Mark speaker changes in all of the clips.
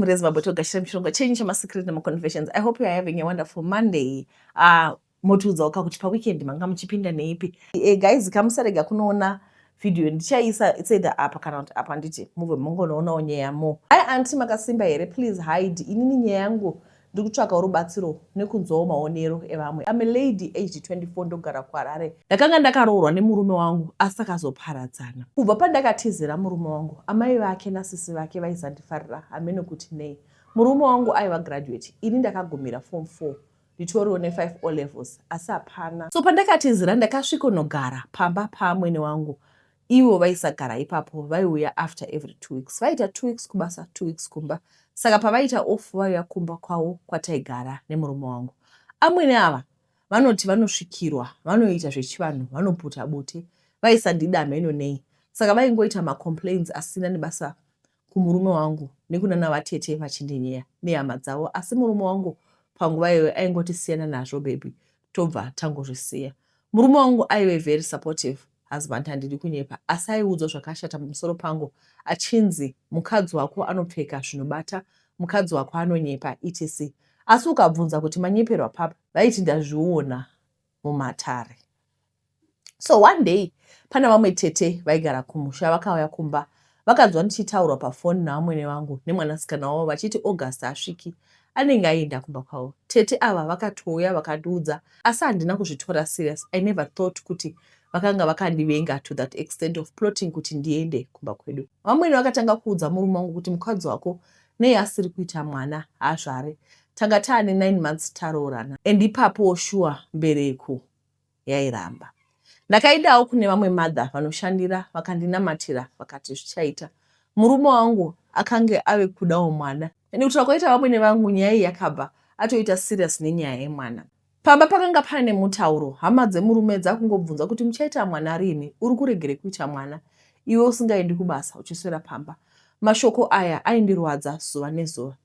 Speaker 1: Murezimbabwe togashira muchirongwa chenyu chemasecret nemaconfessions. I hope you are having a wonderful Monday. Motiudzawo ka kuti paweekend manga muchipinda neipi. Guys, kamusarega kunoona video ndichaisa, it's either apa kana kuti apa, nditi mubve mongonoonawo nyaya mo. Hi aunty, makasimba here? Please hide inini nyaya yangu, ndiri kutsvakawo rubatsiro nekunzwawo maonero evamwe. I'm a lady aged 24, ndogara kuHarare. Ndakanga ndakaroorwa nemurume wangu asi takazoparadzana. Kubva pandakatizira murume wangu, amai vake nasisi vake vaizandifarira, hamene kuti nei. Murume wangu aiva graduate, ini ndakagumira form 4, nditoriwo ne5 O levels, asi hapana. So pandakatizira ndakasvikonogara pamba paamwene wangu. Ivo vaisagara ipapo, vaiuya after every 2 weeks. Vaita 2 weeks kubasa, 2 weeks kumba, saka pavaita off vaiuya kumba kwavo kwataigara nemurume wangu. Amwene ava vanoti vanosvikirwa, vanoita zvechivanhu, vanoputa bute. Vaisandida, mheno nei. Saka vaingoita macomplaints asina nebasa kumurume wangu nekunana vatete, vachindinyeya nehama dzavo. Asi murume wangu panguva iyoyo aingoti, "Siyana nazvo baby, tobva tangozvisiya." Murume wangu aive very supportive husband, handidi kunyepa, asi aiudzwa zvakashata pamusoro pangu, achinzi, "Mukadzi wako anopfeka zvinobata, mukadzi wako anonyepa," etc. Asi ukabvunza kuti manyeperwa papa, vaiti, "Ndazviona mumatare." So one day pana vamwe tete vaigara kumusha vakauya kumba, vakanzwa ndichitaurwa pafoni navamwene vangu nemwanasikana wavo vachiti August asviki, anenge aenda kumba kwavo. Tete ava vakatouya vakandiudza, asi handina kuzvitora serious. I never thought kuti vakanga vakandivenga to that extent of plotting kuti ndiende kumba kwedu. Vamwene vakatanga kuudza murume wangu kuti, "Mukadzi wako nei asiri kuita mwana? Haazvare. Tanga taane 9 months taroorana." And ipapo shuwa mbereko yairamba. Ndakaendawo kune vamwe mother vanoshandira, vakandinamatira, vakati zvichaita. Murume wangu akange ave kudawo mwana, nekuti kwaita vamwene vangu nyaya iyi yakabva atoita serious nenyaya yemwana. Pamba pakanga paine mutauro, hama dzemurume dzakungobvunza kuti, "Muchaita mwana rini? Uri kuregere kuita mwana iwe usingaendi kubasa, uchiswera pamba?" Mashoko aya aindirwadza zuva nezuva.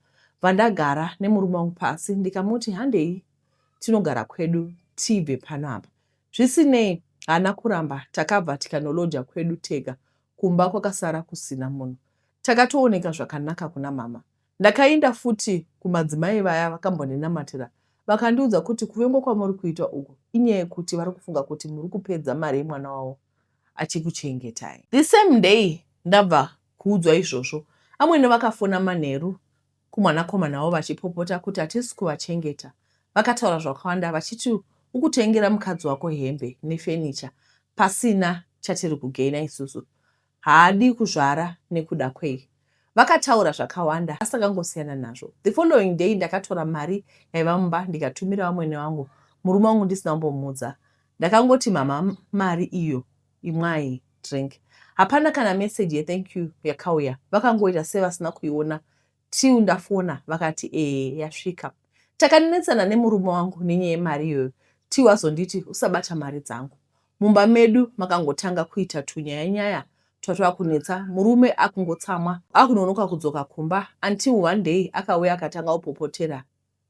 Speaker 1: Vandagara nemurume wangu pasi, ndikamuti, "Handei tinogara kwedu, tibve pano apa." Zvisinei, haana kuramba. Takabva tikanoloja kwedu tega. Kumba kwakasara kusina munhu. Takatooneka zvakanaka kuna mama. Ndakaenda futi kumadzimai vaya vakambondinamatira, vakandiudza kuti, "Kuvengwa kwamuri kuita uku inyaya yekuti vari kufunga kuti muri kupedza mari yemwana wavo achikuchengetai." The same day ndabva kuudzwa izvozvo, amwene vakafona manheru kumwanakomana wavo vachipopota kuti hatisi kuvachengeta. Vakataura zvakawanda vachiti, "Ukutengera mukadzi wako hembe nefenicha pasina chatiri kugaina isusu. Haadi kuzvara nekuda kwei?" Vakataura zvakawanda, asi takangosiyana nazvo. The following day ndakatora mari yaiva mumba, ndikatumira vamwene vangu, murume wangu ndisina kumbomuudza. Ndakangoti, "Mama, mari iyo, imwai drink." Hapana kana meseji yethank you yakauya. Vakangoita sevasina kuiona till ndafona, vakati, "Ee, yasvika." Takanetsana nemurume wangu nenyaya yemari iyoyo till azonditi, "Usabata mari dzangu." Mumba medu makangotanga kuita tunyaya nyaya twatava kunetsa. Murume akungotsamwa, akunonoka kudzoka kumba, until one day akauya akatanga kupopotera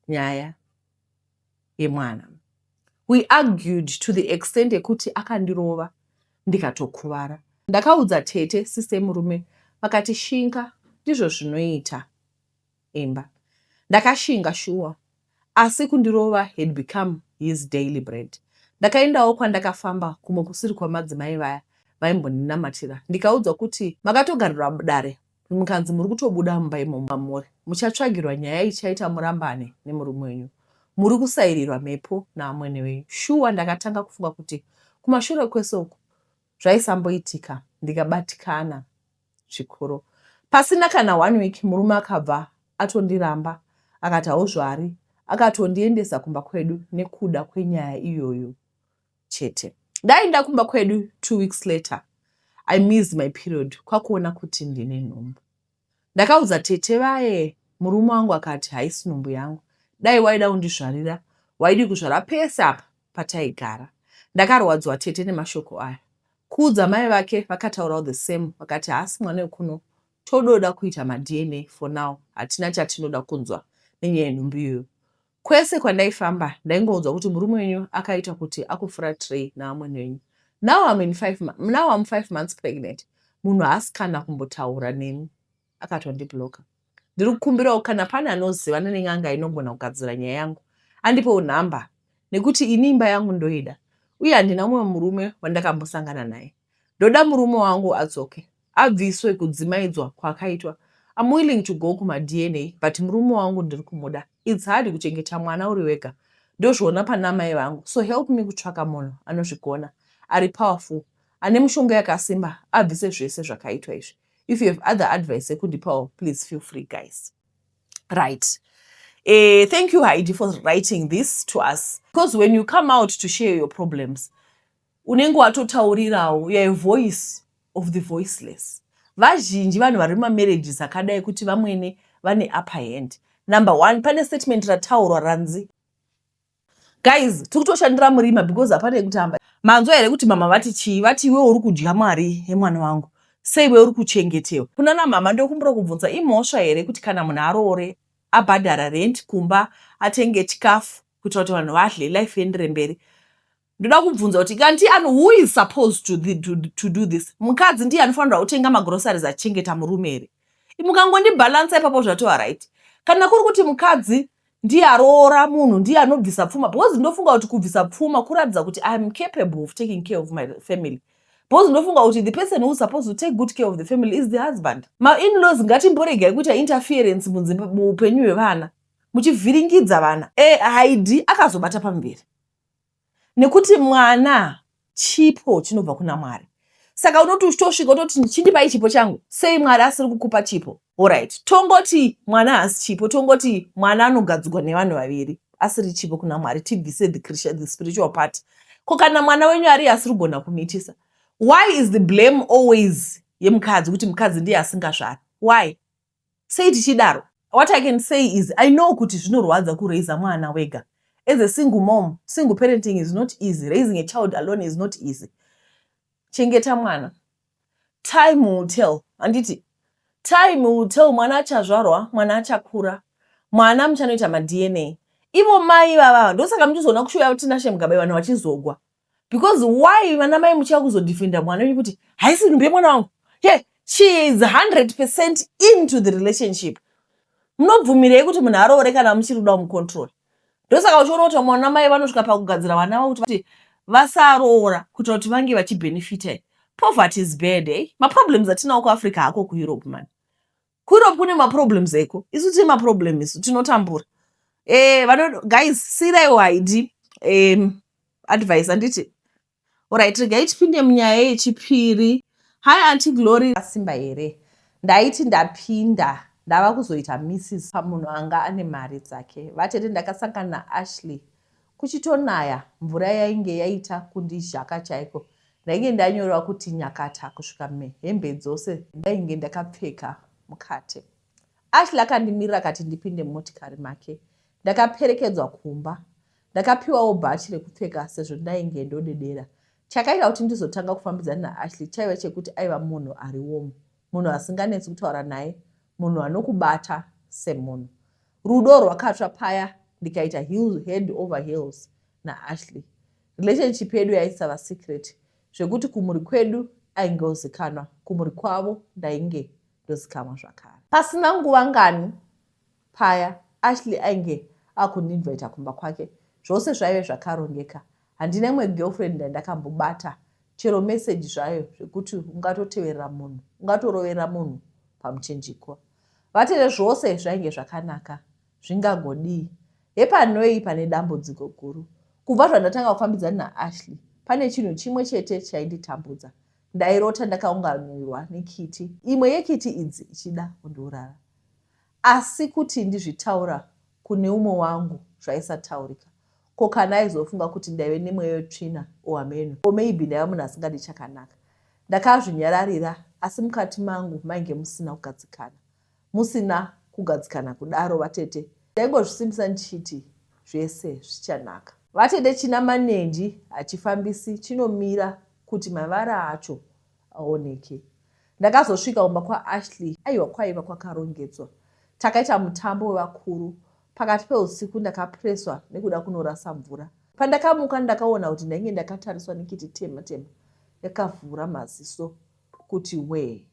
Speaker 1: nyaya yemwana. We argued to the extent yekuti akandirova, ndikatokuvara. Ndakaudza tete, sister yemurume, vakati, "Shinga, ndizvo zvinoita imba." Ndakashinga shuwa, asi kundirova had become his daily bread. Ndakaendawo kwandakafamba kumwe kusiri kwamadzimai vaya vaimbondinamatira, ndikaudzwa kuti, "Makatogarirwa dare, mukanzi muri kutobuda mumba imomo mamuri, muchatsvagirwa nyaya ichaita murambane nemurume wenyu, muri kusairirwa mhepo naamwene wenyu." Shuwa ndakatanga kufunga kuti kumashure kwese uku zvaisamboitika. Ndikabatikana zvikuru. Pasina kana one week murume akabva atondiramba, akati hauzvari, akatondiendesa kumba kwedu nekuda kwenyaya iyoyo chete. Ndaenda kumba kwedu 2 weeks later, I missed my period, kwakuona kuti ndine nhumbu. Ndakaudza tete vaye. Murume wangu akati, "Haisi nhumbu yangu. Dai waida kundizvarira, waidi kuzvara pese apa pataigara?" Ndakarwadziwa tete nemashoko aya. Kuudza mai vake, vakataurawo the same, vakati, "Haasi mwana wekuno, tododa kuita maDNA. For now hatina chatinoda kunzwa nenyaya yenhumbu iyoyo." Kwese kwandaifamba ndaingoudzwa kuti, "Murume wenyu akaita kuti akufuratirei naamwene wenyu." Now I'm 5 months pregnant. Munhu haasi kana kumbotaura neni, akatondibloka. Ndiri kukumbirawo kana pane anozivana nen'anga inogona kugadzira nyaya yangu andipewo nhamba nekuti ini imba yangu ndoida uye handina mumwe murume wandakambosangana naye. Ndoda murume wangu adzoke, abviswe kudzimaidzwa kwaakaitwa. I'm willing to go kumaDNA but murume wangu ndiri kumuda. It's hard kuchengeta mwana uri wega. Ndozviona pana amai vangu so help me kutsvaka munhu anozvigona, ari powerful, ane mushonga yakasimba abvise zvese zvakaitwa izvi. If you have other advice yekundipawo please feel free guys. Right. Thank you Heidi for writing this to us because when you come out to share your problems unenge watotaurirawo, you are a voice of the voiceless. Vazhinji vanhu vari mumamarriages akadai kuti vamwene vane upper hand. Number one, pane statement rataurwa ranzi guys tiri kutoshandira murima because hapana yekutamba. Manzwa here kuti mama vati chii? Vati iwe uri kudya mari yemwana wangu, sei iwe uri kuchengetewa? Kunana mama ndokumbura kubvunza, imhosva here kuti kana munhu aroore abhadhara rent kumba, atenge chikafu kuitira kuti vanhu vadle, life iendere mberi? Ndoda kubvunza kuti kanti ano who is supposed to do this? Mukadzi ndiye anofanirwa kutenga magroceries achichengeta murume here? Mukangondibhalansa ipapo zvatova right. Kana kuri kuti mukadzi ndiye aroora munhu, ndiye anobvisa pfuma, because ndofunga kuti kubvisa pfuma kuratidza kuti I am capable of taking care of my family, because ndofunga kuti the person who is supposed to take good care of the family is the husband. Mainlaws, ngatimboregai kuita interference muupenyu hwevana muchivhiringidza vana. Haidi akazobata pamberi nekuti mwana chipo chinobva kuna Mwari. Saka unoti uchitosvika utoti chindipai chipo changu, sei Mwari asiri kukupa chipo? Alright, tongoti mwana haasi chipo, tongoti mwana anogadzirwa nevanhu vaviri, asiri chipo kuna Mwari, tibvise the spiritual part. Ko kana mwana wenyu ari asiri kugona kumitisa, why is the blame always yemukadzi, kuti mukadzi ndiye asingazvari? Why? Sei tichidaro? What I can say is I know kuti zvinorwadza kuraisa mwana wega as a single mom. Single parenting is not easy. Raising a child alone is not easy. Chengeta mwana, time will tell. Handiti time will tell? Mwana achazvarwa, mwana achakura, mwana muchanoita maDNA. Ivo mai vavava, ndosaka muchizoona kushuya Tinashe Mugabe vanhu vachizogwa, because why vana mai muchiya kuzodefenda mwana wenyu kuti haisi nhumbi yemwana wangu? Ye she is 100% into the relationship. Munobvumirei kuti munhu aroore kana muchiri kuda kumucontrol? Ndosaka uchiona kuti vamwe vana mai vanosvika pakugadzira vana vavo kuti vasaroora kuitira kuti vange vachibhenefita. Poverty is bad, eh? Maproblems atinawo kuAfrica hako kuEurope man. KuEurope kune maproblems eko, isu tine maproblem, isu tinotambura. Vano guys, siyiraiwo Haidi advice, handiti? Alright, regai tipinde munyaya yechipiri. Hi Auntie Glory, simba here? Ndaiti ndapinda ndava kuzoita Mrs pamunhu anga ane mari dzake. Vatete, ndakasangana naAshley kuchitonaya mvura, yainge yaita kundizhaka chaiko. Ndainge ndanyorwa kuti nyakata kusvika hembe dzose ndainge ndakapfeka mukate. Ashley akandimirira akati ndipinde mumotikari make. Ndakaperekedzwa kumba. Ndakapiwawo bhachi rekupfeka sezvo ndainge ndodedera. Chakaita kuti ndizotanga kufambidzana naAshley chaiva chekuti aiva munhu ari warm, munhu asinganetsi kutaura naye, munhu anokubata semunhu. Rudo rwakatsva paya, ndikaita head over heels naAshley. Relationship yedu yaisava secret zvekuti kumhuri kwedu ainge ozikanwa, kumhuri kwavo ndainge ndozikanwa zvakare. Pasina nguva ngani paya, Ashley ainge akundinvita kumba kwake. Zvose zvaive zvakarongeka. Handina imwe girlfriend ndandakambobata chero meseji zvayo zvekuti ungatoteverera munhu, ungatorovera munhu pamuchinjikwa. Vatete, zvose zvainge zvakanaka, zvingagodii? Hepanoi pane dambudziko guru. Kubva zvandatanga kufambidzana naAshley, pane chinhu chimwe chete chainditambudza. Ndairota ndakaunganirwa nekiti, imwe yekiti idzi ichida kundiuraya. Asi kuti ndizvitaura kune umwe wangu zvaisataurika. Ko kana aizofunga kuti ndaive nemweya wetsvina ohameno, or maybe ndaiva munhu asingadi chakanaka? Ndakazvinyararira, asi mukati mangu mainge musina kugadzikana, musina kugadzikana kudaro. Vatete, ndaingozvisimbisa ndichiti zvese zvichanaka. Vatete, china manenji hachifambisi, chinomira kuti mavara acho aoneke. Ndakazosvika kumba kwaAshley, aiwa, kwaiva kwakarongedzwa. Takaita mutambo wevakuru. Pakati peusiku ndakapreswa nekuda kunorasa mvura. Pandakamuka ndakaona kuti ndainge ndakatariswa nekiti tema tema yakavhura maziso kuti wee.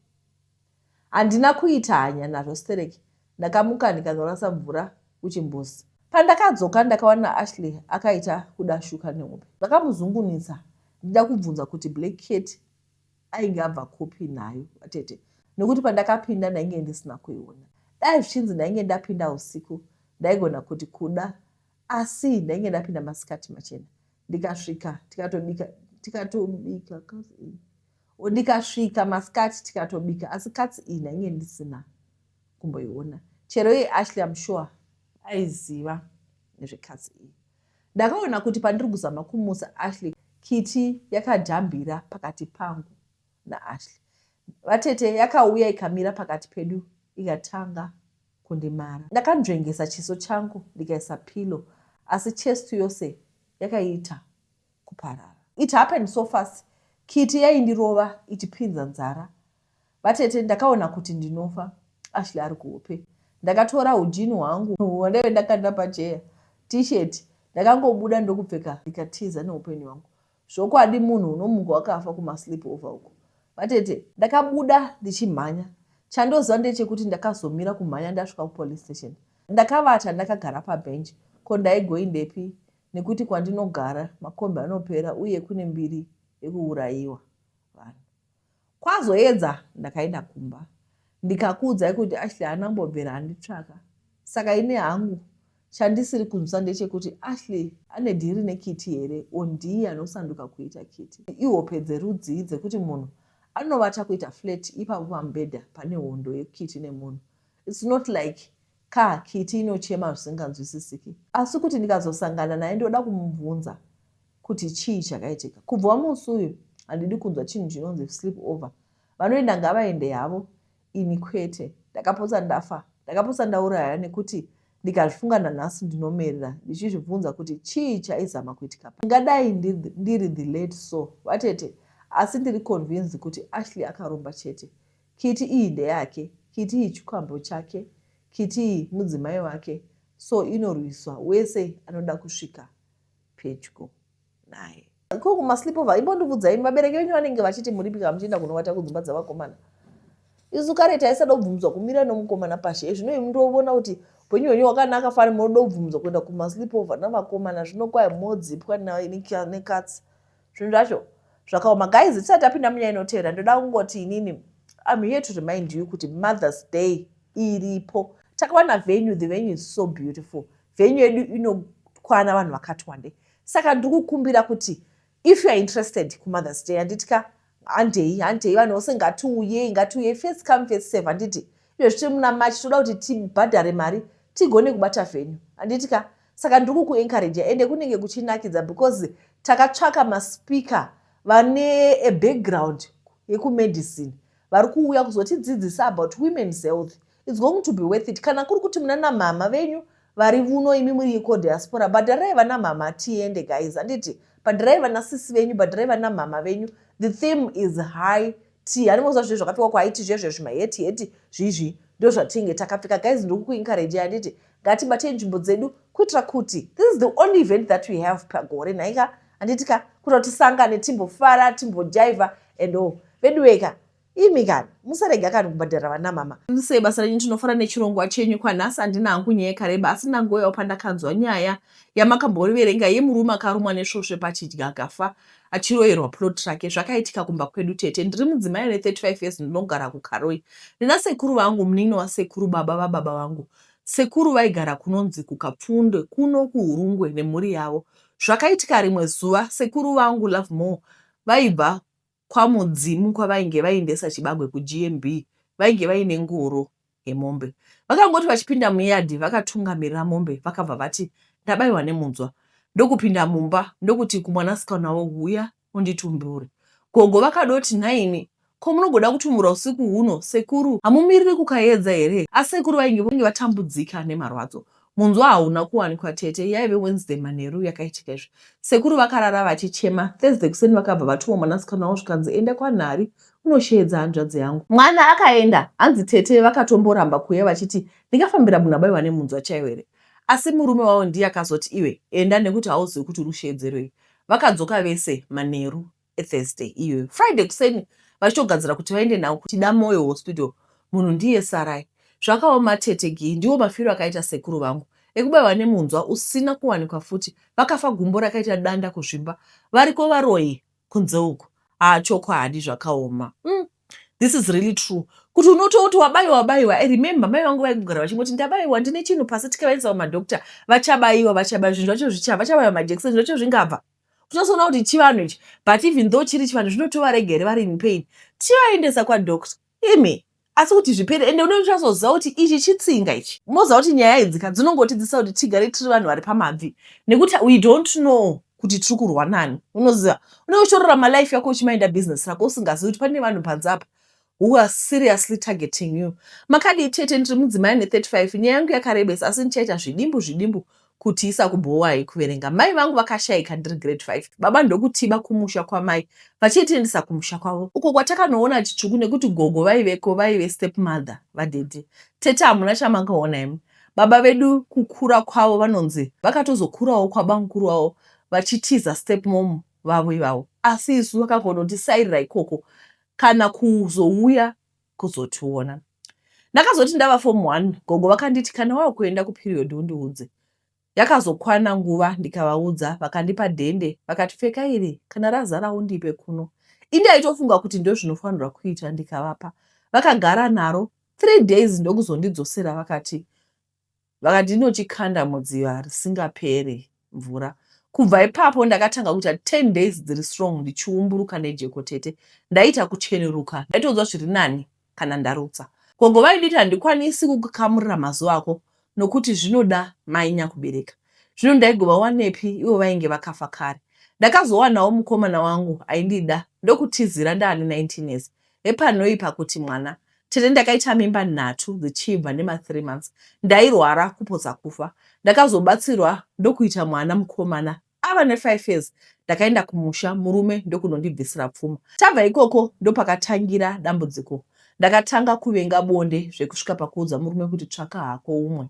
Speaker 1: Handina kuita hanya nazvo stereki. Ndakamuka ndikanorasa mvura kuchimbuzi. Pandakadzoka ndakawana Ashley akaita kudashuka nehope. Ndakamuzungunitsa ndichida kubvunza kuti black cat ainge abva kupi nayo vatete nekuti pandakapinda ndainge ndisina kuiona. Dai zvichinzi ndainge ndapinda usiku ndaigona kuti kuda asi ndainge ndapinda masikati machena ndikasvika tikatobika tikatobika ndikasvika masikati tikatobika asi katsi iyi ndainge ndisina kumboiona chero iye Ashley I'm sure aiziva nezvekatsi iyi. Ndakaona kuti pandiri kuzama kumutsa Ashley kiti yakajambira pakati pangu naAshley. Vatete yakauya ikamira pakati pedu ikatanga kundimara. Ndakanzvengesa chiso changu ndikaisa pillow asi chest yose yakaita kuparara. It happened so fast kiti yaindirova ichipinza nzara. Vatete ndakaona kuti ndinofa Ashley ari kuhope. Ndakatora hujini hwangu hwandaive ndakanda pacheya, t-shirt ndakangobuda ndokupfeka ndikatiza neupenyu hwangu. Zvokwadi munhu unomuka wakafa kumasleep over uko. Vatete. Ndakabuda ndichimhanya. Chandoziva ndechekuti ndakazomira kumhanya ndasvika kupolice station. Ndakavata ndakagara pabench ko ndaigoindepi nekuti kwandinogara makombi anopera uye kune mbiri yekuurayiwa vanhu. Kwazoedza ndakaenda kumba ndikakuudzai kuti Ashley haana kumbobvira anditsvaka saka ini hangu chandisiri kunzwa ndechekuti Ashley ane dhiri nekiti here or ndiye anosanduka kuita kiti. Ihope dzerudzii dzekuti munhu anovata kuita flat ipapo pamubhedha pane hondo yekiti nemunhu. It's not like ka kiti inochema zvisinganzwisisiki. Asi kuti ndikazosangana naye ndoda kumubvunza kuti chii chakaitika. Kubva musi uyu handidi kunzwa chinhu chinonzi sleep over. Vanoenda ngavaende havo ini kwete. Ndakapotsa ndafa, ndakapotsa ndauraya nekuti ndikazvifunga nanhasi ndinomerera ndichizvibvunza kuti chii chaizama kuitika pa. Ndingadai ndiri the late so vatete asi ndiri convinced kuti Ashley akaromba chete. Kiti iyi ndeyake, kiti iyi chikwambo chake, kiti iyi mudzimai wake so inorwiswa wese anoda kusvika pedyo naye. Ko kumasleepover imbondivudzai imi vabereki venyu vanenge vachiti muripi kana muchienda kunovata kudzimba dzavakomana. Isu kare taisada kubvumidzwa kumira nomukomana pashe ezvino imi ndovona kuti upenyu hwenyu hwakanaka fani munoda kubvumidzwa kuenda kumasleepover navakomana zvino kwai modzipwa nekatsi zvinhu zvacho zvakaoma guys tisati tapinda munyaya inoteera ndoda kungoti inini I'm here to remind you kuti Mother's Day iripo takawana venue the venue is so beautiful venue yedu inokwana vanhu vakati wandei saka ndiri kukumbira kuti if you are interested kuMother's Day handiti ka handei handei vanhu vose ngatiuyei ngatiuyei first come first serve handiti izvezvi tiri muna March toda kuti tibhadhare mari tigone kubata venue handiti ka saka ndiri kukuencourage ende kunenge kuchinakidza because takatsvaka maspeaker vane a background yekumedicine vari kuuya kuzotidzidzisa about women's health It's going to be worth it kana kuri kuti muna namama venyu vari vuno imi muri iko diaspora bhadharai vana mama tiende guys handiti bhadharai vana sisi venyu bhadharai vana mama venyu the theme is high tea hanimoziva zve zvakapfekwa kuhaiti zviya zviya zvimaheti heti zvizvi ndozvatinge takapfeka guys ndiri kukuencourage handiti ngatibatei nzvimbo dzedu kuitira kuti this is the only event that we have pagore nhaika handiti ka kuitira kuti tisangane timbofara timbojaivha and all veduweka Imi kani, musarega kani kubhadhara vana mama. Sei basa renyu tinofara nechirongwa chenyu kwanhasi handina hangu nyaya yakareba asi ndangouyawo pandakanzwa nyaya yamakamboriverenga yemurume akarumwa nesvosve pachidya akafa achiroyerwa plot rake zvakaitika kumba kwedu tete ndiri mudzimai ane 35 years ndinogara kukaroi ndina sekuru vangu munin'ina wasekuru baba vababa vangu sekuru vaigara kunonzi kukapfunde kuno kuhurungwe nemhuri yavo zvakaitika rimwe zuva sekuru vangu Lovemore vaibva kwaMudzimu kwavainge vaendesa chibagwe kuGMB vainge vaine ngoro yemombe. Vakangoti vachipinda muyadhi vakatungamirira mombe vakabva vati ndabaiwa nemunzwa ndokupinda mumba ndokuti kumwanasikana wavo huya unditumbure. Gogo vakadoti nhaimi ko munogoda kutumbura usiku huno sekuru hamumiriri kukayedza here? Asi sekuru vainge vatambudzika nemarwadzo Munzwa hauna kuwanikwa tete. Yaive Wednesday manheru yakaitika izvi. Sekuru vakarara vachichema. Thursday kuseni vakabva vatuma mwanasikana wavo zvikanzi enda kwaNhari unosheedza hanzvadzi yangu. Mwana akaenda hanzi tete vakatomboramba kuuya vachiti ndingafambira munhu abaiwa nemunzwa chaiwo here. Asi murume wavo ndiye akazoti iwe enda nekuti hauzivi kuti uri kusheedzerwei. Vakadzoka vese manheru eThursday iyoyo. Friday kuseni vachitogadzira kuti vaende navo kuChidamoyo Hospital munhu ndiye sarai. Zvakaoma tete Gee ndiwo mafiro akaita sekuru vangu ekubaiwa nemunzwa usina kuwanikwa futi vakafa gumbo rakaita danda kuzvimba. Variko varoyi kunze uku. Haa chokwadi zvakaoma. Mm. This is really true. Kuti unototi wabaiwa wabaiwa. I remember mai vangu vaigara vachingoti ndabaiwa ndine chinhu pasi tikavaendesa kumadoctor vachabaiwa vachabaiwa zvinhu zvacho zvichava vachabaiwa majekiseni zvacho zvingabva. Unozoona kuti chivanhu ichi but even though chiri chivanhu zvinotovaregere vari in pain. Tivaendesa kwadoctor. Imi asi kuti zvipere ende unochazoziva kuti ichi chitsinga ichi. Moziva kuti nyaya idzi ka dzinongotidzidzisa kuti tigare tiri vanhu vari pamabvi nekuti we don't know kuti tiri kurwa nani. Unoziva unenge uchitorarama life yako uchimainda business rako usingazivi kuti pane vanhu panze apa who are seriously targeting you. Makadii tete ndiri mudzimai ane 35 nyaya yangu yakarebesa asi ndichaita zvidimbu zvidimbu kuti isakubhowai kuverenga. Mai vangu vakashaika ndiri grade 5 baba ndokutiba kumusha kwamai vachitiendesa kumusha kwavo uko kwatakanoona chitsvuku nekuti gogo vaiveko vaive step mother vadaddy. Tete hamuna chamangaona imi. Baba vedu kukura kwavo vanonzi vakatozokurawo kwabamukuru vavo vachitiza step mom vavo ivavo asi isu vakangonotisairira ikoko kana kuzouya kuzotiona. Ndakazoti ndava form one gogo vakanditi kana wava kuenda kuperiod undiudze. Yakazokwana nguva ndikavaudza vakandipa dhende vakati pfeka iri kana razara undipe kuno. Ini ndaitofunga kuti ndozvinofanirwa kuita ndikavapa. Vakagara naro three days ndokuzondidzosera vakati vakati ndinochikanda mudziva risingapere mvura. Kubva ipapo ndakatanga kuita 10 days dziri strong ndichiumburuka nejeko tete. Ndaiita kuchenuruka ndaitonzwa zviri nani kana ndarutsa. Gogo vainditi handikwanisi kukukamurira mazuva ako nokuti zvinoda mai nyakubereka. Zvino ndaigovawanepi ivo vainge vakafa kare. Ndakazowanawo mukomana wangu aindida ndokutizira ndaane 19 years. Hepanoi pakuti mwana. Tete ndakaita mimba nhatu dzichibva nema three months. Ndairwara kupotsa kufa. Ndakazobatsirwa ndokuita mwana mukomana ava ne five years. Ndakaenda kumusha murume ndokunondibvisira pfuma. Tabva ikoko ndopakatangira dambudziko. Ndakatanga kuvenga bonde zvekusvika pakuudza murume kuti tsvaka hako umwe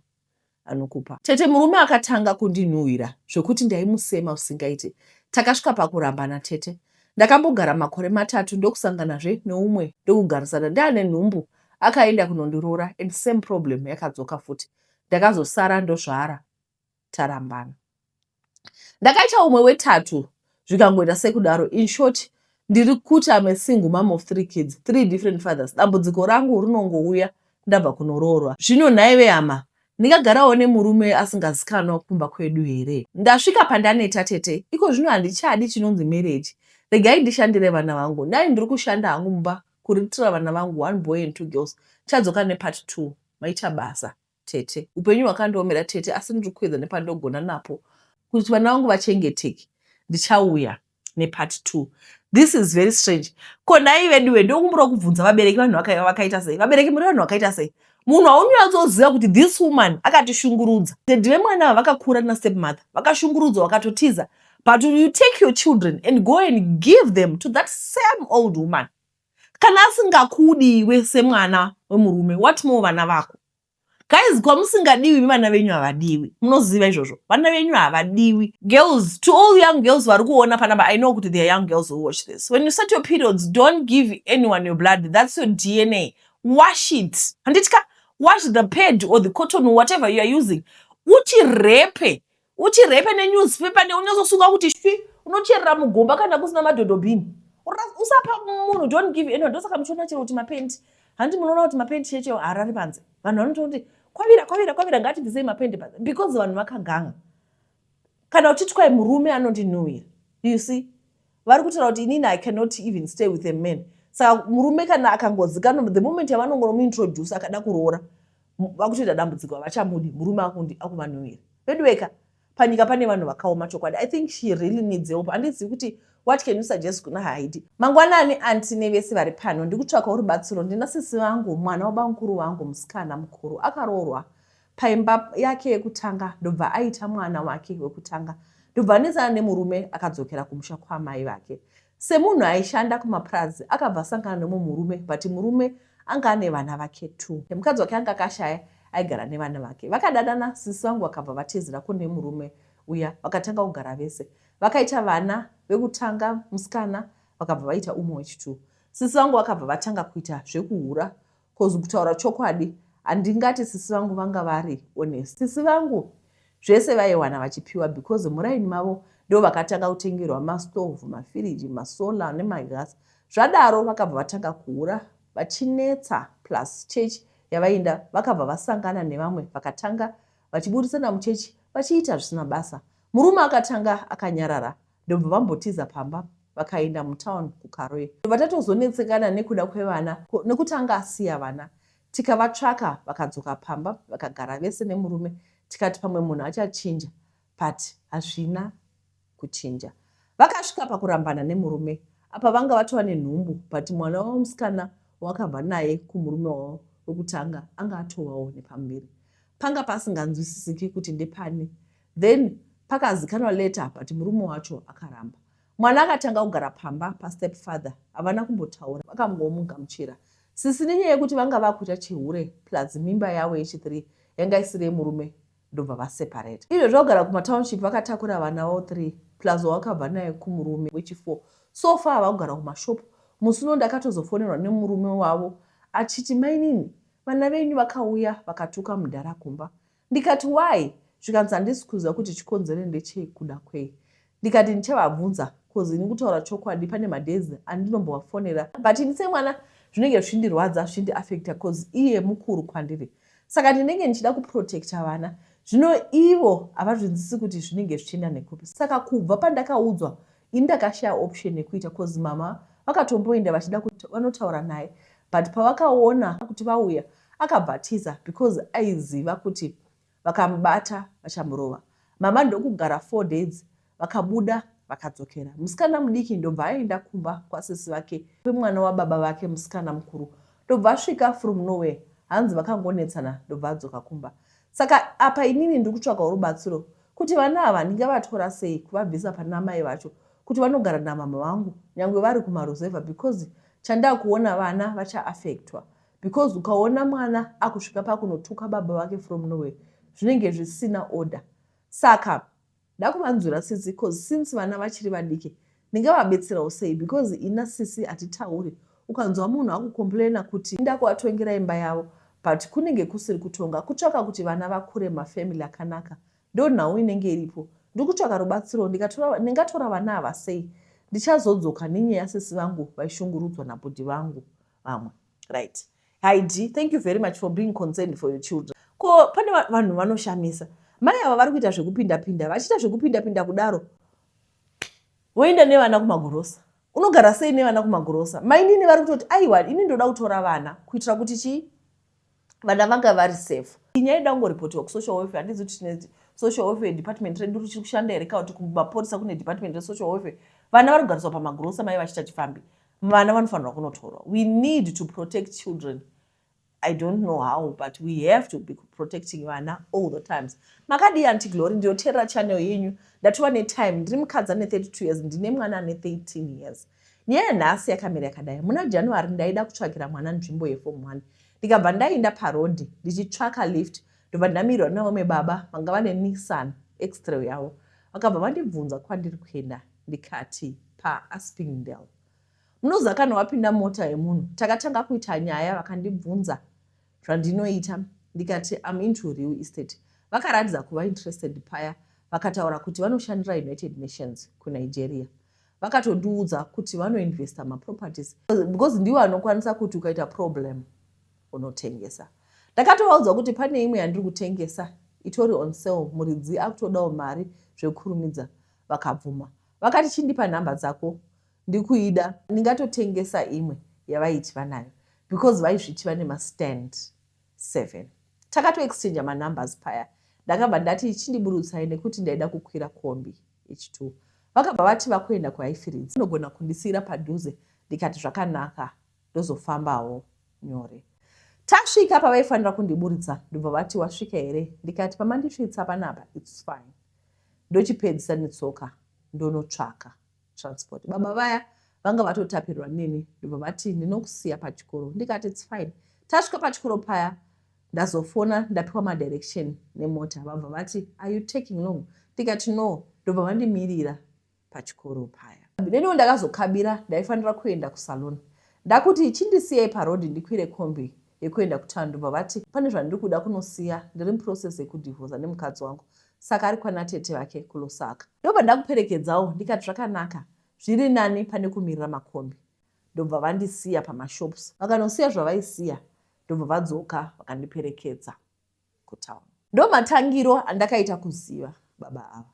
Speaker 1: anokupa. Tete murume akatanga kundinhuhwira zvekuti ndaimusema zvisingaite. Takasvika pakurambana tete. Ndakambogara makore matatu ndokusanganazve neumwe ndokugarisana ndaane nhumbu akaenda kunondiroora and same problem yakadzoka futi. Ndakazosara ndozvara tarambana. Ndakaita umwe wetatu zvikangoita sekudaro. In short ndiri kuti I'm a single mom of three kids, three different fathers. Dambudziko rangu rinongouya ndabva kunoroorwa. Zvino nhai vehama ndingagarawo nemurume asingazikanwa kumba kwedu here? Ndasvika pandaneta tete, iko zvino handichadi chinonzi marriage. Regai ndishandire vana vangu. Dai ndiri kushanda hangu mumba kuriritira vana vangu one boy and two girls. Ndichadzoka nepart two. Maita basa tete. Upenyu hwakandiomera tete asi ndiri kuedza nepandogona napo kuti vana vangu vachengeteke. Ndichauya nepart 2. This is very strange. Ko nhai veduwe ndokumbura kubvunza vabereki vanhu vakaita sei? Vabereki muri vanhu vakaita sei? Munhu haunonyatsoziva kuti this woman akatishungurudza. Teddy vemwana ava vakakura na stepmother vakashungurudzwa vakatotiza but you take your children and go and give them to that same old woman. Kana asingakudi iwe semwana wemurume what more vana vako? Guys kwamusingadiwi vana venyu havadiwi. Munoziva izvozvo. Vana venyu havadiwi. Girls, to all young girls vari kuona panapa, I know kuti there are young girls who watch this. When you start your periods, don't give anyone your blood. That's your DNA. Wash it. Handiti ka? Wash the pad or the cotton or whatever you are using. Uchirepe. Uchirepe nenewspaper neunyatsosunga kuti shwi. Unocherera mugomba kana kusina madhodhobhini. Usapa munhu, don't give anyone. Ndosaka muchiona chero kuti mapendi. Hanti munoona kuti mapendi cheche harari panze. Vanhu vanototi kwavira kwavira kwavira ngatibvisei mapendi panze because vanhu vakaganga. Kana uchiti kwai murume anondinhuhwira. You see? Vari kutaura kuti inini I cannot even stay with a man. Saka murume kana akangozikanwa the moment yavanongonomuintroduce akada kuroora vakutoita dambudziko havachamudi murume akuvanhuhwira. Veduweka panyika pane vanhu vakaoma chokwadi. I think she really needs help. Handizivi kuti what can you suggest kuna Haidi. Mangwanani aunty nevese vari pano ndikutsvakawo rubatsiro ndina sisi vangu mwana wabamukuru vangu musikana mukuru akaroorwa paimba yake yekutanga ndobva aita mwana wake wekutanga ndobva anetsana nemurume akadzokera kumusha kwaamai vake semunhu aishanda kumapurazi akabva asangana nemumwe murume but murume anga ane vana vake two mukadzi wake anga akashaya aigara nevana vake vakadanana sisi vangu vakabva vatizira kune murume uya vakatanga kugara vese vakaita vana vekutanga musikana vakabva vaita umwe wechitwo sisi vangu vakabva vatanga kuita zvekuhura Coz kutaura chokwadi Handingati sisi vangu vanga vari honest. Sisi vangu zvese vaiwana vachipiwa because muraini mavo ndo vakatanga kutengerwa mastovhu, mafiriji, masolar nemagas. Zvadaro vakabva vatanga kuhura vachinetsa, plus church yavainda vakabva vasangana nevamwe, vakatanga vachiburitsana muchechi vachiita zvisina basa. Murume akatanga akanyarara, ndobva vambotiza pamba vakaenda mutown kuKaroi. Ndobva tatozonetsekana nekuda kwevana, nekuti anga asiya vana. Tikavatsvaka, vakadzoka pamba, vakagara vese nemurume. Tikati pamwe munhu achachinja, but hazvina kuchinja. Vakasvika pakurambana nemurume. Apa vanga vatova nenhumbu, but mwana wavo musikana wakabva naye kumurume wavo wekutanga anga atovawo nepamuviri. Panga pasinganzwisisiki kuti ndepani. Then pakazikanwa later, but murume wacho akaramba. Mwana akatanga kugara pamba pastep father. Havana kumbotaura, vakangomugamuchira. Sisi nenyaya yekuti vanga vakuita chihure, plus mimba yavo yechi3 yanga isiri yemurume, ndobva vaseparate. Izvo zvakugara kumatownship vakatakura vana vavo 3 plus wavakabva naye kumurume wechi4. So far vakugara kumashop. Musi uno ndakatozofonerwa nemurume wavo achiti, "Mainini, vana venyu vakauya vakatuka mudhara kumba." Ndikati, "Why?" Zvikanzi, "Handisi kuziva kuti chikonzero ndechekuda kwei." Ndikati ndichavabvunza, 'cause ini kutaura chokwadi pane madays andinombovafonera, but ini semwana zvinenge zvichindirwadza, zvichindiafecta, 'cause iye mukuru kwandiri, saka ndinenge ndichida kuprotecta vana. Zvino ivo havazvinzwisi kuti zvinenge zvichienda nekupi. Saka kubva pandakaudzwa, ini ndakashaya option yekuita, 'cause mama vakatomboenda vachida kuti vanotaura naye, but pavakaona kuti vauya akabva atiza, because aiziva kuti vakamubata vachamurova. Mama ndokugara 4 days, vakabuda vakadzokera. Musikana mudiki ndobva aenda kumba kwasisi vake, kwemwana wababa vake musikana mukuru. Ndobva asvika from nowhere, hanzi vakangonetsana, ndobva adzoka kumba. Saka apa inini ndiri kutsvakawo rubatsiro kuti vana ava ndingavatora sei kuvabvisa pana mai vacho kuti vanogara namama vangu, nyange vari kumaruzevha, because chandakuona vana vachaafectwa, because ukaona mwana akusvika pakunotuka baba vake from nowhere, zvinenge zvisina order. Saka ndakuvanzwira tsitsi, 'cause since vana vachiri vadiki, ndingavabetserawo sei? Because ina sisi hatitauri. Ukanzwa munhu akucomplaina kuti ndakuvatongera imba yavo, but kunenge kusiri kutonga, kutsvaka kuti vana vakure mafamily akanaka. Ndo nhau inenge iripo. Ndiri kutsvaka rubatsiro. Ndingatora vana ava sei? Ndichazodzoka nenyaya sisi vangu vaishungurudzwa nabhudhi vangu vamwe. Right, Heidi, thank you very much for being concerned for your children. Ko pane vanhu vanoshamisa. Mai ava vari kuita zvekupinda-pinda, vachiita zvekupinda-pinda kudaro, voenda nevana kumagurosa. Unogara sei nevana kumagurosa? Mainini vari kutoti, "Aiwa, ini ndoda kutora vana kuitira kuti chii, vana vanga vari safe." Nyaya ida kungoripotiwa kusocial welfare. Handizi kuti tine social welfare department redu richiri kushanda here, kana kuti kumapurisa kune department resocial welfare. Vana vari kugariswa pamagurosa, mai vachiita chifambi. Vana vanofanirwa kunotorwa. We need to protect children. I don't know how, but we have to be protecting vana all the times. Makadii, Auntie Glory? Ndinoteerera channel yenyu, ndatova netime. Ndiri mukadzi ane 32 years, ndine mwana ane 13 years. Nyaya yanhasi yakamira yakadai. Muna January ndaida kutsvakira mwana nzvimbo yeform 1. Ndikabva ndaenda parodhi ndichitsvaka lift, ndobva ndamirwa navamwe baba vanga vane Nissan X-Trail yavo. Vakabva vandibvunza kwandiri kuenda, ndikati paAspindale. Munoziva kana wapinda mota yemunhu, takatanga kuita nyaya. Vakandibvunza zvandinoita, ndikati am into real estate. Vakaratidza kuva interested paya. Vakataura kuti vanoshandira United Nations kuNigeria. Vakatondiudza kuti vanoinvesta maproperties, because ndivo anokwanisa kuti ukaita problem unotengesa. Ndakatovaudza kuti pane imwe yandiri kutengesa itori on sale, muridzi akutodawo mari zvekukurumidza. Vakabvuma. Vakati, "Chindipa nhamba dzako, ndikuida." Ndingatotengesa imwe yavaiti vanayo, because vaizviti vane mastand 7. Takatoexchangea manumbers paya. Ndakabva ndati chindiburutsai nekuti ndaida kukwira kombi H2. Vakabva vati vakuenda kuHighfields, unogona kundisiyira padhuze. Ndikati zvakanaka, ndozofambawo nyore. Tasvika pavaifanira kundiburitsa, ndobva vati, "Wasvika here?" Ndikati, "Pamandisvitsa panapa it's fine, ndochipedzisa netsoka, ndonotsvaka transport." Baba vaya vanga vatotapirwa neni. Ndobva vati, "Ndinokusiya pachikoro." Ndikati, "It's fine." Tasvika pachikoro paya, ndazofona ndapiwa madirection nemota. Vabva vati, "Are you taking long?" Ndikati, "No." Ndobva vandimirira pachikoro paya. Neniwo ndakazokabira, ndaifanira kuenda kusalon. Ndakuti chindisiyai parodhi ndikwire kombi. Yekuenda kutown, ndobva vati pane zvandiri kuda kunosiya, ndiri muprocess yekudhivhosa nemukadzi wangu, saka ari kwana tete vake kuLusaka. Ndobva ndakuperekedzawo ndikati zvakanaka, zviri nani pane kumirira makombi. Ndobva vandisiya pamashops, vakanosiya zvavaisiya, ndobva vadzoka vakandiperekedza kutown. Ndomatangiro andakaita kuziva baba ava.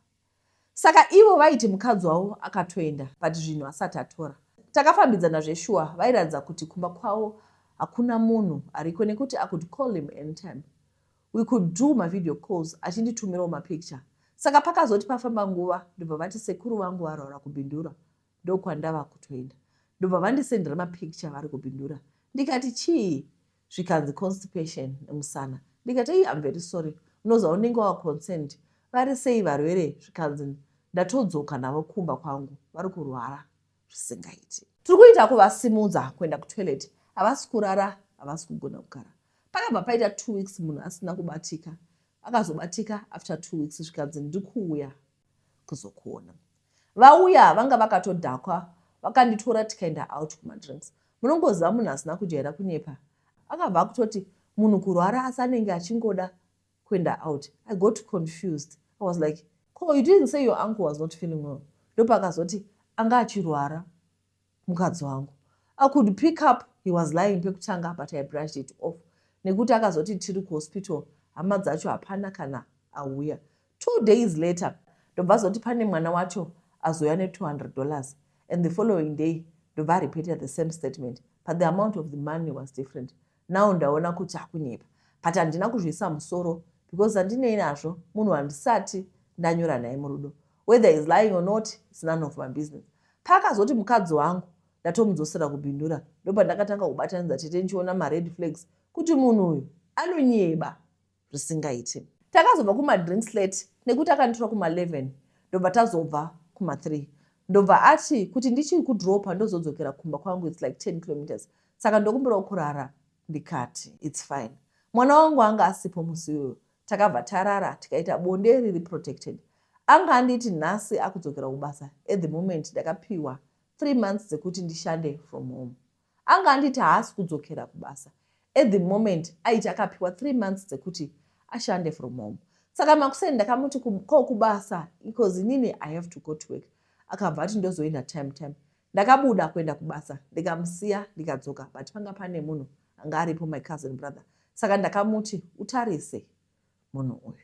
Speaker 1: Saka ivo vaiti mukadzi wavo akatoenda but zvinhu asati atora. Takafambidzana zveshuwa, vairatidza kuti kumba kwavo hakuna munhu ariko nekuti I could call him anytime. We could do mavideo calls achinditumirawo mapicture. Saka pakazoti pafamba nguva ndobva vati sekuru vangu varwara kuBindura ndokwandava kutoenda. Ndobva vandisendera mapicture vari kuBindura ndikati chii? Zvikanzi constipation nemusana. Ndikati ei I'm very sorry, unoziva unenge wava concerned, vari sei varwere? Zvikanzi ndatodzoka navo kumba kwangu vari kurwara zvisingaiti. Tiri kuita kuvasimudza kuenda kutoilet havasi kurara havasi kugona kugara. Pakabva paita 2 weeks munhu asina kubatika. Akazobatika after 2 weeks zvikanzi ndikuuya kuzokuona. Vauya vanga vakatodhakwa, vakanditora tikaenda out kumadrinks. Munongoziva munhu asina kujaira kunyepa akabva akutoti munhu kurwara asi anenge achingoda kuenda out. I got confused. I was like, ko you didn't say your uncle was not feeling well? Ndopakazoti anga achirwara mukadzi wangu. I could pick up he was lying pekutanga, but I brushed it off nekuti akazoti tiri kuhospital, hama dzacho hapana kana auya. 2 days later ndobva azoti pane mwana wacho azoya ne$200, and the following day ndobva arepeated the same statement, but the amount of the money was different. Now ndaona kuti akunyepa, but handina kuzviisa musoro because handinei nazvo, munhu handisati ndanyora naye murudo. Whether is lying or not, it's none of my business. Paakazoti mukadzi wangu ndatomudzosera kuBindura, ndopandakatanga kubatanidza tete ndichiona mared flags kuti munhu uyu anonyeba zvisingaiti. Takazobva kumadrinks late nekuti akanditora kuma11, ndobva tazobva kuma3. Ndobva ati kuti ndichiri kudropa ndozodzokera kumba kwangu, it's like 10 kilometers, saka ndokumbirawo kurara. Ndikati it's fine. Mwana wangu anga asipo musi iyoyo. Takabva tarara tikaita bonde riri protected. Anga anditi nhasi akudzokera kubasa. At the moment ndakapiwa 3 months dzekuti ndishande from home. Anga anditi haasi kudzokera kubasa. At the moment aiti akapiwa 3 months dzekuti ashande from home. Saka makuseni ndakamuti ko kubasa, because inini I have to go to work. Akabva ati ndozoenda time time. Ndakabuda kuenda kubasa, ndikamusiya, ndikadzoka, but panga pane munhu anga aripo, my cousin brother, saka ndakamuti utarise munhu uyu.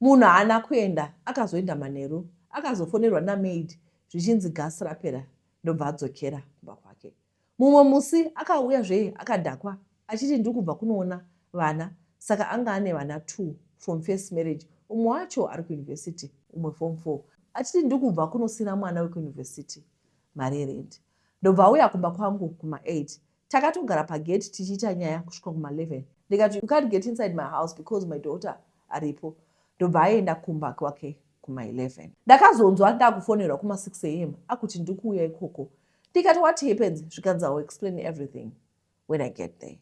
Speaker 1: Munhu haana kuenda, akazoenda manheru. Akazofonerwa namaid zvichinzi gasi rapera, ndobva adzokera kumba kwake. Mumwe musi akauya zve akadhakwa achiti ndiri kubva kunoona vana. Saka anga ane vana two from first marriage, umwe wacho ari kuuniversity, umwe form four. Achiti ndiri kubva kunosiyira mwana wekuuniversity mari yerent. Ndobva auya kumba kwangu kuma8. Takatogara pagate tichiita nyaya kusvika kuma11. Ndikati you can't get inside my house because my daughter aripo. Ndobva aenda kumba kwake kuma11. Ndakazonzwa ndakufonerwa kuma6 am akuti ndiri kuuya ikoko. Ndikati what happens? Zvikanzi I will explain everything when I get there.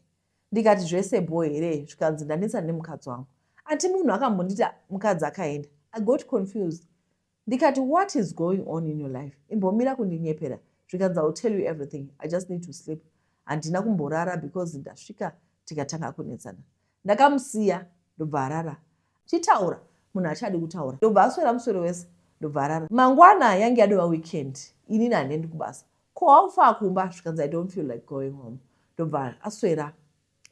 Speaker 1: Ndikati zvese bho here? Zvikanzi ndanetsa nemukadzi wangu. Ati munhu akambonditi mukadzi akaenda. I got confused. Ndikati what is going on in your life? Imbomira kundinyepera. Zvikanzi I will tell you everything, I just need to sleep. Handina kumborara because ndasvika tikatanga kunetsana. Ndakamusiya ndobva arara. Chitaura munhu achadi kutaura. Ndobva aswera muswero wese, ndobva arara. Mangwana yange yadova weekend, inini handiendi kubasa. Ko haufa kumba? Zvikanzi I don't feel like going home. Ndobva aswera,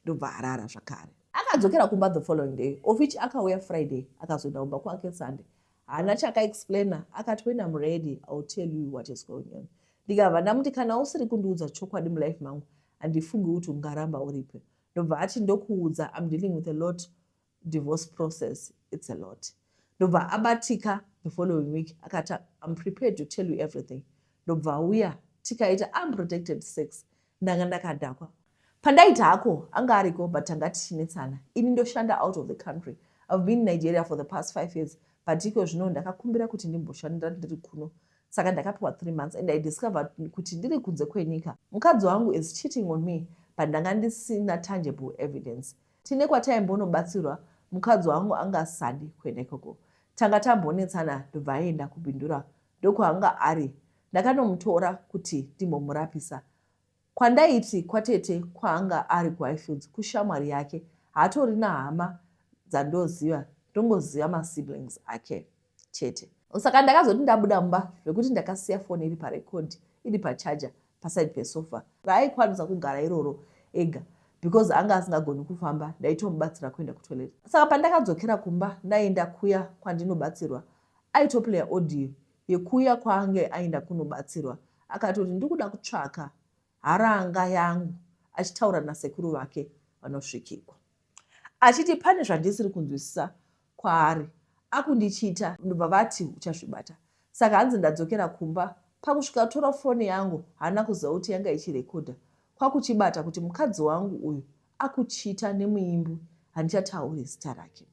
Speaker 1: ndobva arara zvakare. Akadzokera kumba the following day, of which akauya Friday, akazoenda kumba kwake Sunday. Haana chakaexplaina, akati when I'm ready I will tell you what is going on. Ndikabva ndamuti kana usiri kundiudza chokwadi mulife mangu handifungi kuti ungaramba uripo. Ndobva ati ndokuudza, I'm dealing with a lot, divorce process, it's a lot. Ndobva abatika the following week akati I'm prepared to tell you everything. Ndobva auya tikaita unprotected sex. Ndanga ndakadhakwa. Pandaita hako anga ariko, but tanga tichinetsana. Ini ndoshanda out of the country. I've been in Nigeria for the past 5 years, but iko zvino ndakakumbira kuti ndimboshandira ndiri kuno. Saka ndakapiwa 3 months and I discovered kuti ndiri kunze kwenyika mukadzi wangu is cheating on me, but ndanga ndisina tangible evidence. Tine kwataimbonobatsirwa, mukadzi wangu anga asadi kuenda ikoko. Tanga tambonetsana, ndobva aenda kuBindura, ndokwaanga ari. Ndakanomutora kuti ndimbomurapisa. Kwandaiti kwatete kwaanga ari kuHighfields kushamwari yake haatorina hama dzandoziva, ndongoziva masiblings ake chete. Saka ndakazoti ndabuda mumba zvekuti ndakasiya foni iri parecord iri pacharger paside pesofa raaikwanisa kugara iroro ega because anga asingagoni kufamba, ndaitomubatsira kuenda kutoilet. Saka pandakadzokera kumba ndaenda kuya kwandinobatsirwa aitoplaya audio yekuya kwaange aenda kunobatsirwa akatoti ndikuda kutsvaka haranga yangu achitaura nasekuru vake vanosvikirwa achiti pane zvandisiri kunzwisisa kwaari akundichita ndobva vati uchazvibata. Saka hanzi ndadzokera kumba pakusvika tora foni yangu haana kuziva kuti yanga ichirekodha kwakuchibata kuti mukadzi wangu uyu akuchita nemuimbi handichatauri zita rake.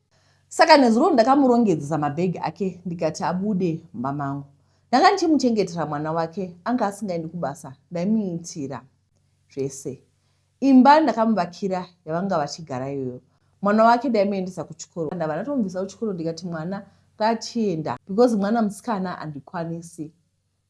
Speaker 1: Saka nezuro ndakamurongedzesa mabhegi ake ndikati abude mumba mangu. Ndanga ndichimuchengetera mwana wake anga asingaendi kubasa ndaimuitira zvese. Imba ndakamuvakira yavanga vachigara iyoyo. Mwana wake ndaimuendesa kuchikoro ndabva ndatomubvisa kuchikoro ndikati mwana ngaachienda because mwana musikana handikwanisi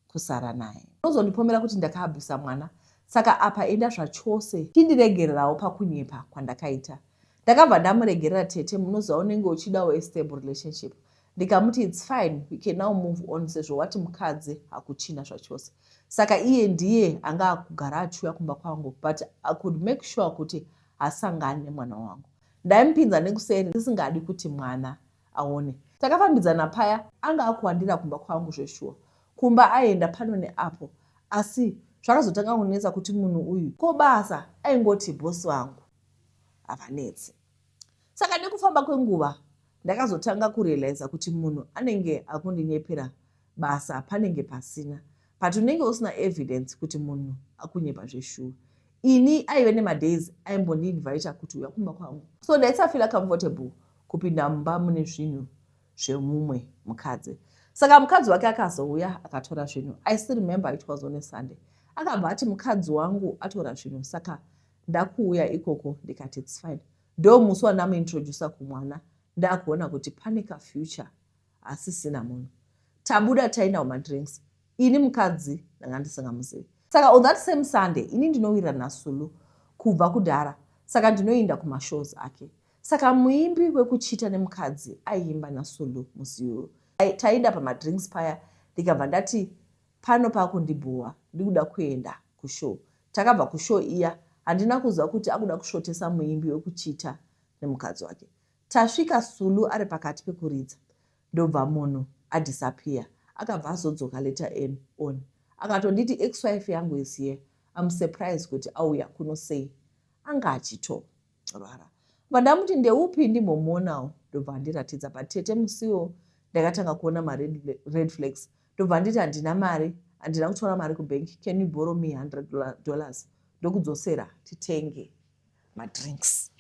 Speaker 1: kusara naye. Unozondipomera kuti ndakaabhusa mwana saka apa enda zvachose. Chindiregererawo pakunyepa kwandakaita. Ndakabva ndamuregerera tete munoziva unenge uchidawo a stable relationship. Ndikamuti it's fine we can now move on sezvo wati mukadzi hakuchina zvachose. Saka iye ndiye anga akugara achiuya kumba kwangu but I could make sure kuti hasangani nemwana wangu. Ndaimupinza nekuseri ndisingadi kuti mwana aone. Takafambidzana paya anga akuwandira kumba kwangu zveshuwa. Kumba aienda pano neapo asi zvakazotanga kunetsa kuti munhu uyu ko basa aingoti boss vangu havanetsi. Saka nekufamba kwenguva ndakazotanga kurealizer kuti munhu anenge akundinyepera basa panenge pasina but unenge usina evidence kuti munhu akunyepa zveshuwa. Ini aive nemadays aimbondiinviter kuti uya kumba kwangu so ndaisafeeler comfortable kupinda mumba mune zvinhu zvemumwe mukadzi. Saka mukadzi wake akazouya akatora zvinhu. I still remember it was on a Sunday. Akabva ati mukadzi wangu atora zvinhu saka ndakuuya ikoko ndikati it's fine. Ndomusi wandamuintroducer kumwana ndakuona kuti pane kafuture asisina munhu. Tabuda taenda kumadrinks ini mukadzi ndanga ndisingamuzivi. Saka on that same Sunday ini ndinowirirana naSulu kubva kudhara saka ndinoinda kumashows ake. Saka muimbi wekuchita nemukadzi aiimba naSulu musi iwoyo. Taenda pamadrinks paya ndikabva ndati pano pakundibhowa ndikuda kuenda kushow. Takabva kushow iya handina kuziva kuti akuda kusvotesa muimbi wekuchita nemukadzi wake. Tasvika Sulu ari pakati pekuridza ndobva munhu adisappear. Akabva azodzoka later on akatonditi ex wife yangu is here. I'm surprised kuti auya kuno sei anga achito rwara. Ndobva ndamuti ndeupi ndimbomuonawo ndobva andiratidza but tete musiwo ndakatanga kuona mared red flags ndobva anditi handina mari handina kutora mari kubank can you borrow me $100 ndokudzosera titenge madrinks.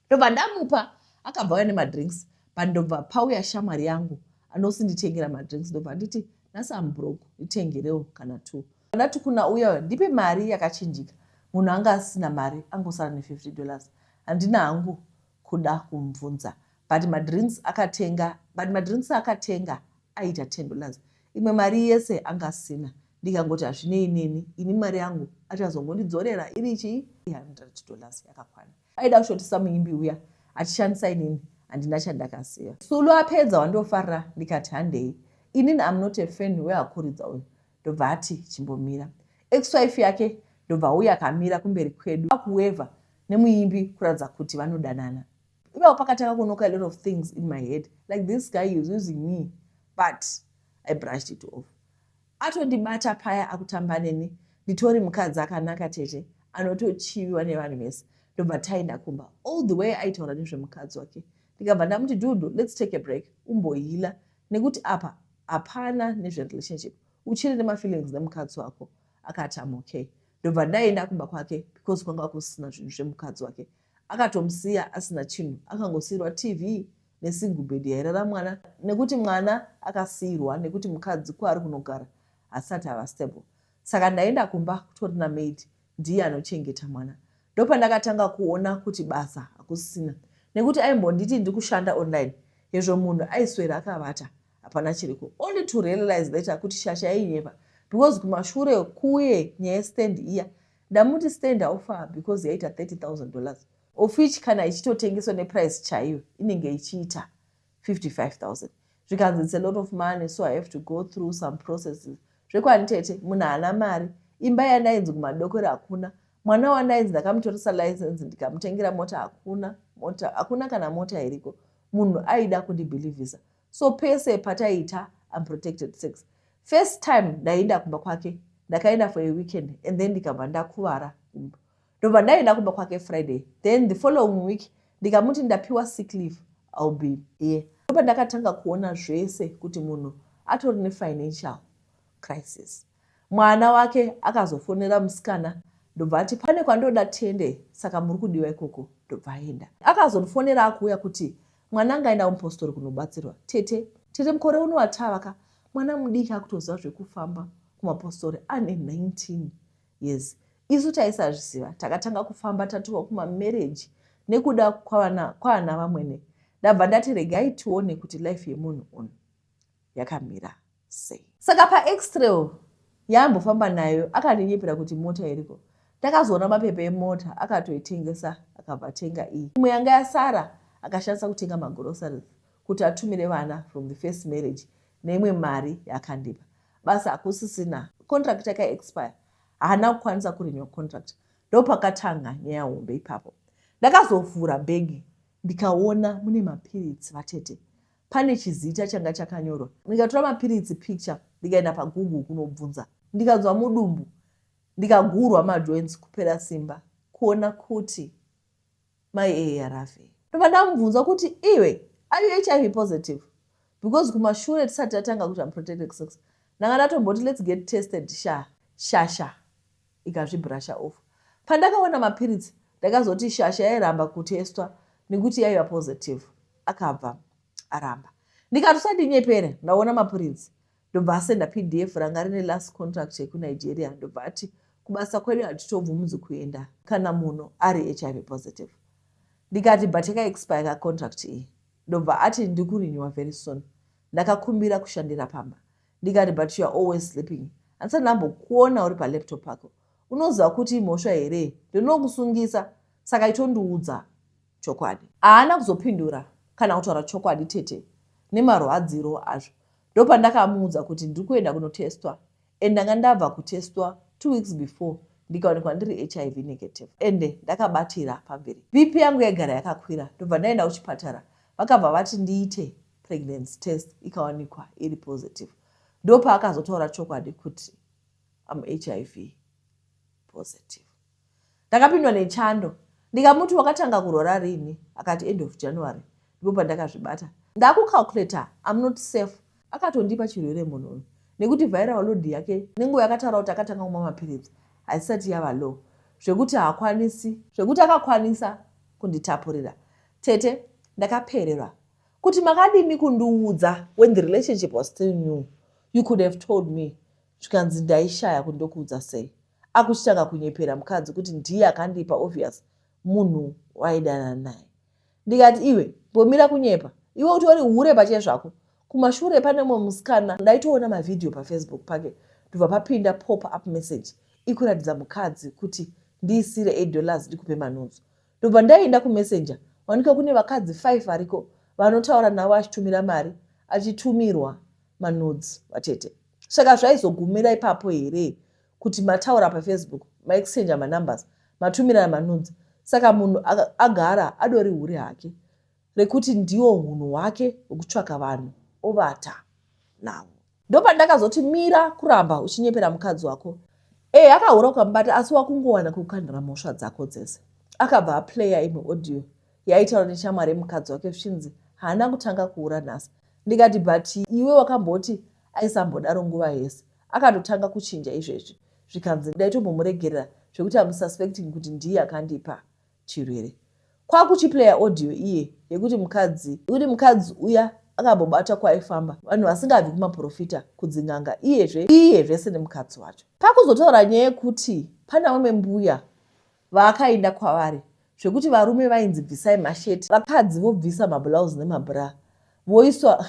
Speaker 1: Ndobva ndamupa akabva auya nemadrinks but ndobva pauya shamwari yangu anosinditengera madrinks ndobva anditi nhasi am broke nditengerewo kana two. Ndati kuna uya ndipe mari yakachinjika munhu anga asina mari angosara ne $50 handina hangu kuda kumubvunza but madrinks akatenga but madrinks akatenga aiita $10 imwe mari yese anga asina ndikangoti hazvinei neni ini mari yangu achazongondidzorera iri chii $100 yakakwana. Aida kushotesa muimbi uya achishandisa inini handina chandakaziva. Sulu apedza wandofarira ndikati handei inini am not a fan weakuridza uyu ndobva ati chimbomira. Ex wife yake ndobva auya akamira kumberi kwedu akuwevha nemuimbi kuratidza kuti vanodanana. Ipapo pakatanga kunoka a lot of things in my head like this guy is using me but I brushed it off. Atondibata paya akutamba neni nditori mukadzi akanaka tete anotochiviwa nevanhu vese ndobva taenda kumba all the way aitaura nezvemukadzi wake ndikabva ndamuti dudu let's take a break umbohila nekuti apa hapana nezverelationship uchiri nemafeelings nemukadzi wako akati am okay ndobva ndaenda kumba kwake because kwanga kusina zvinhu zvemukadzi wake akatomusiya asina chinhu akangosiirwa tv nesingle bed yairara mwana nekuti mwana akasiirwa nekuti mukadzi kwaari kunogara hasati ava stable saka ndaenda kumba kutori namaid ndiye anochengeta mwana ndopandakatanga kuona kuti basa hakusisina nekuti aimbonditi ndikushanda online hezvo munhu aiswera akavata hapana chiriko only to realize later kuti shasha yainyepa. Because kumashure kuye nyaya yestand iya, ndamuti stand how far, because yaita $30,000, of which kana ichitotengeswa neprice chaiyo inenge ichiita 55,000. Zvikanzi it's a lot of money, so I have to go through some processes. Zvekwani tete, munhu haana mari. Imba yandainzi kumadokero hakuna. Mwana wandainzi ndakamutoresa license, ndikamutengera mota, hakuna mota, hakuna kana mota iriko. Munhu aida kundibhilivhisa. So pese pataiita unprotected sex, first time ndaenda kumba kwake, ndakaenda for a weekend and then ndikabva ndakuvara gumbo. Ndobva ndaenda kumba kwake Friday, then the following week ndikamuti ndapiwa sick leave, I'll be here. Ndopa ndakatanga kuona zvese kuti munhu atori nefinancial crisis. Mwana wake akazofonera musikana, ndobva ati pane kwandoda tende, saka muri kudiwa ikoko. Ndobva aenda. Akazondifonera akuuya kuti mwana angaenda kumupostori kunobatsirwa. Tete, tete, mukore uno watavaka, mwana mudiki akutoziva zvekufamba kumapostori ane 19 years. Isu taisazviziva. Takatanga kufamba tatova kumamarriage nekuda kwaana vamwene. Ndabva ndati regai tione kuti life yemunhu uno yakamira sei. Saka paX-Trail yaambofamba nayo akandinyepera kuti mota iriko. Ndakazoona mapepa emota, akatoitengesa, akabva atenga iyi. Imwe yanga yasara akashandisa kutenga magroceries kuti atumire vana from the first marriage neimwe mari yaakandipa. Basa hakusisina, contract yakaexpire, haana kukwanisa kurenewa contract. Ndopakatanga nyaya hombe ipapo. Ndakazovhura bhegi ndikaona mune mapiritsi, vatete. Pane chizita changa chakanyorwa. Ndikatora mapiritsi picture, ndikaenda paGoogle kunobvunza. Ndikanzwa mudumbu, ndikagurwa majoints, kupera simba kuona kuti mai ARV. Ndobva ndamubvunza kuti iwe, are you HIV positive? Because kumashure tisati tatanga kuita unprotected sex, ndanga ndatomboti let's get tested sha. Shasha ikazvibrasha off. Pandakaona mapiritsi ndakazoti shasha yairamba kutestwa nekuti yaiva positive. Akabva aramba. Ndikati usandinyepere, ndaona mapiritsi. Ndobva asenda PDF ranga rine last contract yekuNigeria. Ndobva ati kubasa kwedu hatitobvumidzi kuenda kana munhu ari HIV positive. Ndikati but yakaexpire kacontract iyi. Ndobva ati ndikurenewa very soon. Ndakakumbira kushandira pamba. Ndikati but you are always sleeping. Handisati ndambokuona uri palaptop pako. Unoziva kuti imhosva here? Ndinokusungisa, saka itondiudza chokwadi. Haana kuzopindura kana kutaura chokwadi tete, nemarwadziro azvo. Ndopandakamuudza kuti ndiri kuenda kunotestwa and ndanga ndabva kutestwa 2 weeks before, ndikaonekwa ndiri HIV negative, ende ndakabatira pamberi. BP yangu yaigara yakakwira. Ndobva ndaenda kuchipatara, vakabva vati ndiite pregnancy test, ikawanikwa iri positive. Ndopaakazotaura chokwadi kuti am HIV positive. Ndakapindwa nechando. Ndikamuti wakatanga kurwara rini? Akati end of January ndipo pandakazvibata. Ndakucalculata am not safe. Akatondipa chirwere munhu uyu, nekuti viral load yake nenguva yakataura kuti akatanga kumwa mapiritsi haisati yava low zvekuti haakwanisi, zvekuti akakwanisa kunditapurira. Tete, ndakapererwa kuti makadini kundiudza when the relationship was still new? You could have told me. Zvikanzi ndaishaya kuti ndokuudza sei. Akuchitanga kunyepera mukadzi kuti ndiye akandipa, obvious munhu waidanana naye. Ndikati iwe, mbomira kunyepa iwe, utori hure pachezvako. Kumashure pane mumwe musikana ndaitoona mavhidhiyo paFacebook pake. Ndobva papinda pop up message ikuratidza mukadzi kuti ndiisire $8 ndikupe manudes. Ndobva ndaenda kuMessenger, wanika kune vakadzi 5 variko vanotaura navo achitumira mari, achitumirwa manudes, vatete. Saka zvaizogumira ipapo here kuti mataura paFacebook, maexchange manumbers, matumirana manudes, saka munhu agara adori hure hake rekuti ndiwo unhu hwake hwekutsvaka vanhu ovata navo? Ndopandakazoti mira kuramba uchinyepera mukadzi wako. E akahura ukamubata, asi wakungowana kukandira mhosva dzako dzese. Akabva aplaya imwe audio yaitaura neshamwari yemukadzi wake, zvichinzi haana kutanga kuura nhasi. Ndikati but iwe wakamboti aisambodaro nguva yese, akatotanga kuchinja izvezvi. Zvikanzi ndaitombomuregerera zvekuti am suspecting kuti ndiye akandipa chirwere. Kwakuchiplaya audio iye yekuti mukadzi uya akambobata kwaifamba vanhu vasingabvi kumaprofita, kudzing'anga, iyezve iye zvese nemukadzi wacho. Pakuzotaura nyaya yekuti pane vamwe mbuya vaakaenda kwavari, zvekuti varume vainzi bvisai masheti, vakadzi vobvisa mablouse nemabra, voiswa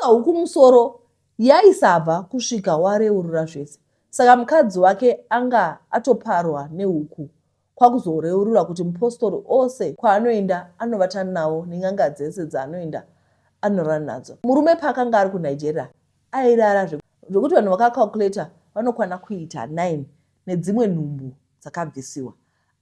Speaker 1: huku musoro. Yaisabva kusvika wareurura zvese. Saka mukadzi wake anga atoparwa nehuku kwakuzoreurura kuti mupostori ose kwaanoenda anovata navo nen'anga dzese dzaanoenda anorara nadzo. Murume paakanga ari kuNigeria airara zvekuti vanhu vakacalculator vanokwana kuita 9 nedzimwe nhumbu dzakabvisiwa.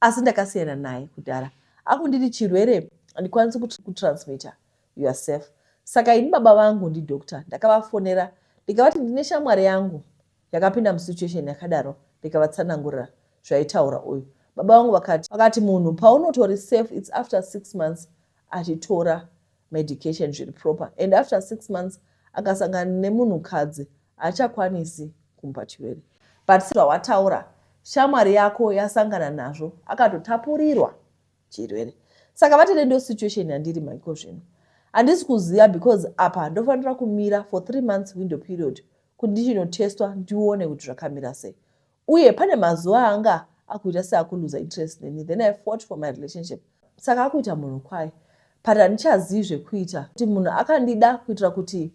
Speaker 1: Asi ndakasiyana naye kudhara. Akunditi chirwere handikwanisi kutransmitter you are safe. Saka ini baba vangu ndidoctor ndakavafonera ndikavati ndine shamwari yangu yakapinda musituation yakadaro ndikavatsanangurira zvaitaura uyu. Baba vangu vakati vakati munhu paunotori safe it's after 6 months achitora medication zviri proper and after 6 months akasangana nemunhukadzi haachakwanisi kumupa chirwere. But sezvawataura shamwari yako yasangana nazvo akatotapurirwa chirwere saka vatete ndo situation yandiri maiko zvino handisi kuziva because apa ndofanira kumira for 3 months window period kuti ndichinotestwa ndione kuti zvakamira sei uye pane mazuva anga akuita seakuluza interest neni then I fought for my relationship saka akuita munhu kwaye but handichazivi zvekuita kuti munhu akandida kuitira kuti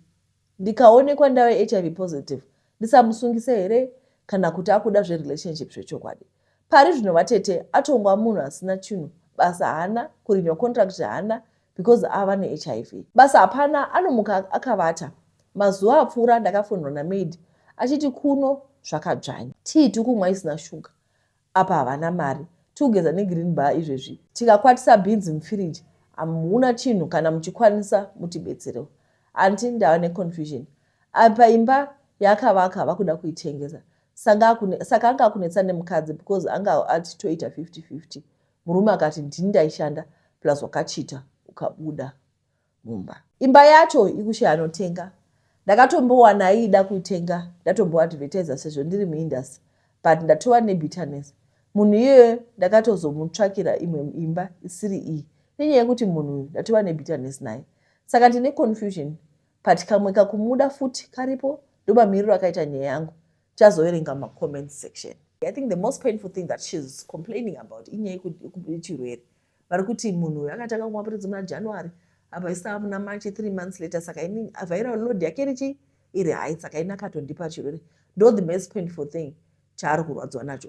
Speaker 1: ndikaonekwa ndave HIV positive ndisamusungise here kana kuti akuda zverelationship zvechokwadi. Pari zvino vatete atongwa munhu asina chinhu basa haana kurinywa contract haana because ava neHIV. Basa hapana anomuka akavata. Mazuva apfuura ndakafonerwa namaid achiti kuno zvakadzvanya. Tea tikumwa isina shuga apa havana mari. Tikugeza negreen bar izvezvi. Tikakwatisa beans mufiriji hamuna chinhu kana muchikwanisa mutibetserewo. Aunty ndava neconfusion. Apa imba yaakavaka vakuda kuitengesa. Saka anga akunetsa nemukadzi because anga ati toita 50 50. Murume akati ndini ndaishanda plus wakachita ukabuda mumba. Imba yacho ikushaya anotenga. Ndakatombowana aiida kuitenga ndatomboadvertiser sezvo ndiri muindustry but ndatova nebitterness. Munhu iyoyo ndakatozomutsvakira imwe imba isiri iyi nenyaya yekuti munhu uyu ndatova nebitterness naye. Saka ndine confusion but kamwe kakumuda futi karipo ndomamiriro akaita nyaya yangu. Chazoverenga mumacomments section. I think the most painful thing that she's complaining about inyaya yechirwere. Vari kuti munhu uyu akatanga kumwa mapiritsi muna January apa isava muna March 3 months later saka ini viral load yake iri iri high saka ini akatondipa chirwere. Ndo the most painful thing chaari kurwadziwa nacho.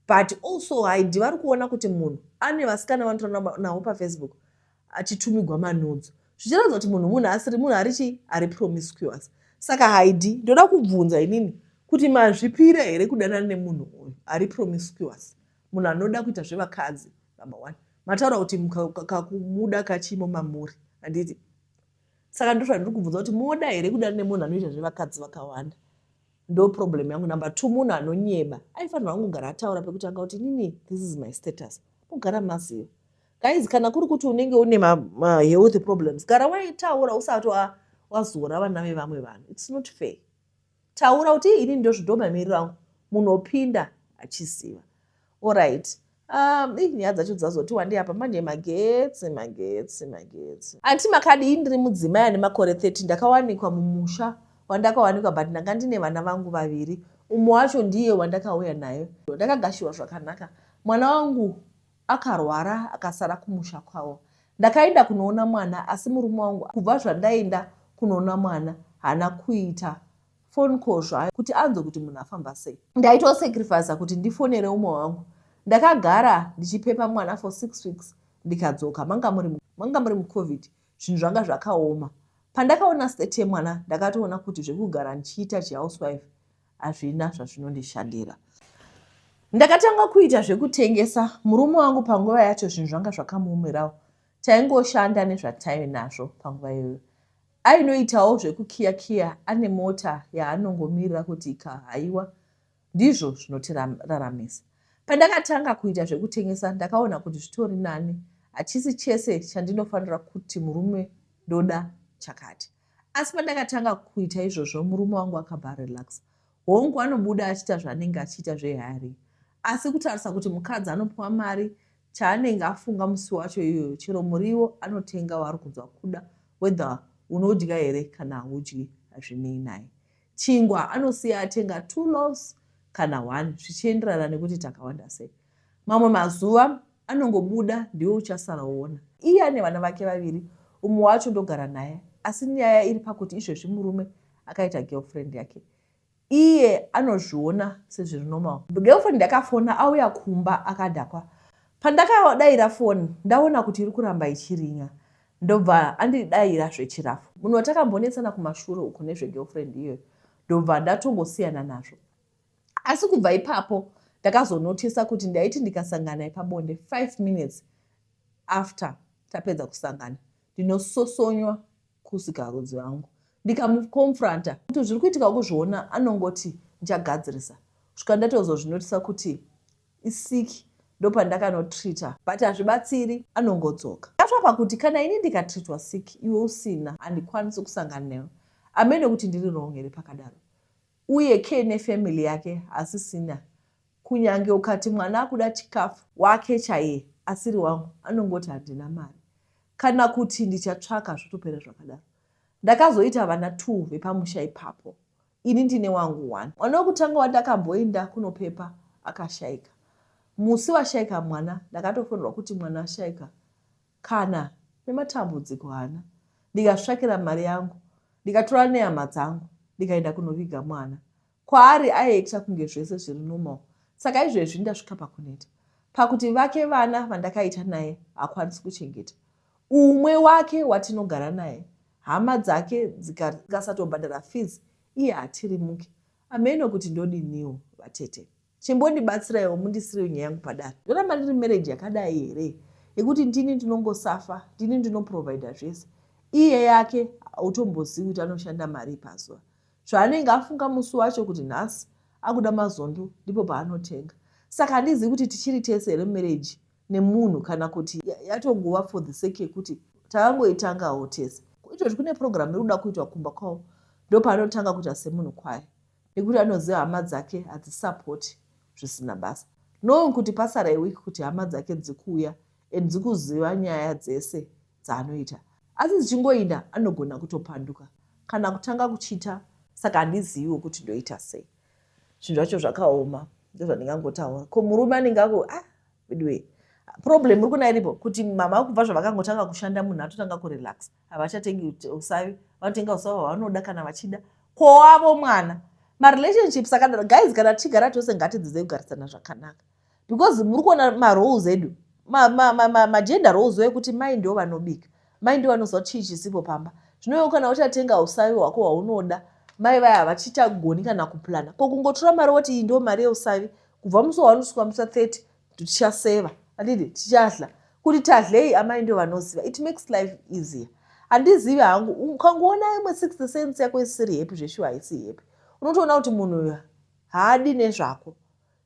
Speaker 1: But also haidi vari kuona kuti munhu ane vasikana vanotaura navo paFacebook achitumigwa manudes zvichiratidza kuti munhu munhu asiri munhu ari chii ari promiscuous. Saka haidi ndoda kubvunza inini kuti mazvipira here kudanana nemunhu uyu ari promiscuous, munhu anoda kuita zvevakadzi number one. Mataura kuti kakumuda kachimo mamuri handiti? Saka ndozvandiri kubvunza kuti moda here kudanana nemunhu anoita zvevakadzi vakawanda? Ndo problem yangu. Number 2, munhu anonyeba aifanirwa kungogara ataura pekutanga kuti inini this is my status, mogara maziva. Guys, kana kuri kuti unenge une mahealth problems gara waitaura usati wazora vana vevamwe vanhu. It's not fair. Taura kuti ini ndozvo mamiriro angu, munhu opinda achiziva. Alright. Nyaya dzacho dzazoti wandei apa manje magetsi magetsi magetsi. Anti makadii? Ndiri mudzimai ane makore 30 ndakawanikwa mumusha wandakawanikwa but ndanga ndine vana vangu vaviri. Umwe wacho ndiye wandakauya naye. Ndakagashirwa zvakanaka. Mwana wangu akarwara akasara kumusha kwavo. Ndakaenda kunoona mwana asi murume wangu kubva zvandaenda kunoona mwana haana kuita phone call zvayo kuti anzwe kuti munhu afamba sei. Ndaitosacrificer kuti ndifonere umwe wangu. Ndakagara ndichipepa mwana for 6 weeks ndikadzoka. Manga muri manga muri mucovid zvinhu zvanga zvakaoma. Pandakaona state yemwana ndakatoona kuti zvekugara ndichiita chihousewife hazvina zvazvinondishandira. Ndakatanga kuita zvekutengesa. Murume wangu panguva yacho zvinhu zvanga zvakamuomerawo. Taingoshanda nezvatainazvo panguva iyoyo. Ainoitawo zvekukiya kiya ane mota yaanongomirira kuti ikahaiwa ndizvo zvinotiraramisa. Pandakatanga kuita zvekutengesa ndakaona kuti zvitori nani hachisi chese chandinofanira kuti murume ndoda chakati. Asi pandakatanga kuita izvozvo murume wangu akabva arelaxa. Hongu anobuda achiita zvaanenge achiita zvehiring asi kutarisa kuti mukadzi anopiwa mari chaanenge afunga musi wacho iyoyo chero muriwo anotenga waari kunzwa kuda whether unodya here kana haudyi hazvinei naye. Chingwa anosiya atenga 2 loaves kana 1 zvichienderana nekuti takawanda sei. Mamwe mazuva anongobuda ndiwe uchasara woona. Iye ane vana vake vaviri umwe wacho ndogara naye asi nyaya iri pakuti izvezvi murume Akaita girlfriend yake, iye anozviona sezviri normal. Girlfriend yakafona auya kumba akadhakwa. Pandakadaira foni, ndaona kuti iri kuramba ichiringa, ndobva andidayira zvechirafu. Munhu watakambonetsana kumashure uko nezvegirlfriend iyoyo, ndobva ndatongosiyana nazvo. Asi kubva ipapo ndakazonotisa kuti ndaiti ndikasangana pabonde, 5 minutes after tapedza kusangana, ndinososonywa kusikarudzi vangu. Ndikamuconfronta kuti zviri kuitika kuzviona, anongoti ndichagadzirisa, kusvika ndatozozvinotisa kuti isiki. Ndopandakanotreata, but hazvibatsiri, anongodzoka. Ndasvika pakuti kana ini ndikatreatwa sick iwe usina, handikwanisi kusangana newe. Amene kuti ndiri wrong here pakadaro? Uye ke nefamily yake hasisina. Kunyange ukati mwana akuda chikafu wake chaiye asiri wangu, anongoti handina mari kana kuti ndichatsvaka, zvotopera zvakadaro. Ndakazoita vana two vepamusha ipapo, ini ndine wangu one. Mwana wekutanga wandakamboenda kunopepa akashaika. Musi washaika mwana ndakatofonerwa kuti mwana ashaika, kana nematambudziko haana. Ndikazvitsvakira mari yangu, ndikatora nehama dzangu, ndikaenda kunoviga mwana. Kwaari aiacta kunge zvese zviri normal. Saka izvezvi ndasvika pakuneta pakuti vake vana vandakaita naye haakwanisi kuchengeta. Umwe wake watinogara naye, hama dzake dzikasatobhadhara fees iye hatirimuki. Ameno kuti ndodiniwo vatete. Chimbondibatsiraiwo mundisirewo nyaya yangu padare. Ndoramba ndiri marriage yakadai here yekuti ndini ndinongosafa, ndini ndinoprovida zvese, iye yake hautombozivi kuti anoshanda mari pazuva? Zvaanenge afunga musi wacho kuti nhasi akuda mazondo, ndipo paanotenga. Saka handizivi kuti tichiri tese here mumarriage nemunhu kana kuti yatongova for the sake yekuti takangoitangawo tese. Izvozvi kune program iri kuda kuitwa kumba kwavo, ndopaanotanga kuita semunhu kwaye nekuti anoziva hama dzake hadzisapoti zvisina basa, knowing kuti pasara iweek kuti hama dzake dzikuuya and dzikuziva nyaya dzese dzaanoita. Asi dzichingoinda anogona kutopanduka kana kutanga kuchita. Saka handiziviwo kuti ndoita sei. Zvinhu zvacho zvakaoma, ndozvandingangotaura. Ko murume anenge ako, ah, anyway, problem iri kuna iripo kuti mama kubva zvavakangotanga kushanda, munhu atotanga kurelax, havachatengi usavi, vanotenga usavi hwavanoda kana vachida. Kowavo mwana, marelationships akadaro, guys, kana tichigara tose ngatidzidzei kugarisana zvakanaka, because muri kuona maroles edu, magender roles ekuti mai ndo vanobika, mai ndo vanoziva chii chisipo pamba. Zvinoiwo kana uchatenga usavi hwako hwaunoda, mai vaya havachichagoni kana kuplana. Ko kungotora mari woti iyi ndo mari yeusavi, kubva musi wawanosvika musi wa30 tichaseva, handidi tichadla kuti tadlei, amai ndo vanoziva. It makes life easier. Handizivi hangu, ukangoona imwe sixth sense yako isiri happy, zveshuwa haisi happy, unotoona kuti munhu uyu haadi nezvako.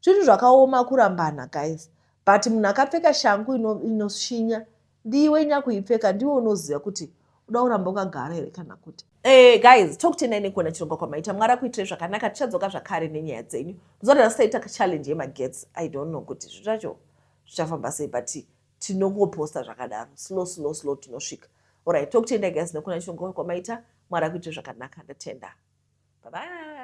Speaker 1: Zvinhu zvakaoma kurambana, guys, but munhu akapfeka shangu inoshinya ndiwe nyakuipfeka, ndiwe unoziva kuti uda kuramba ukagara here kana kuti. Guys, tokutendai nekuona chirongwa kwamaita. Mwari akuitire zvakanaka. Tichadzoka zvakare nenyaya dzenyu. Muzuva ranhasi taita challenge yemagetsi. I don't know kuti zvinhu zvacho zvichafamba sei, but tinongoposta zvakadaro, slow slow slow tinosvika. Alright, tokutendai guys nekuona chirongwa kwamaita. Mwari akuitire zvakanaka. Ndatenda, bye bye.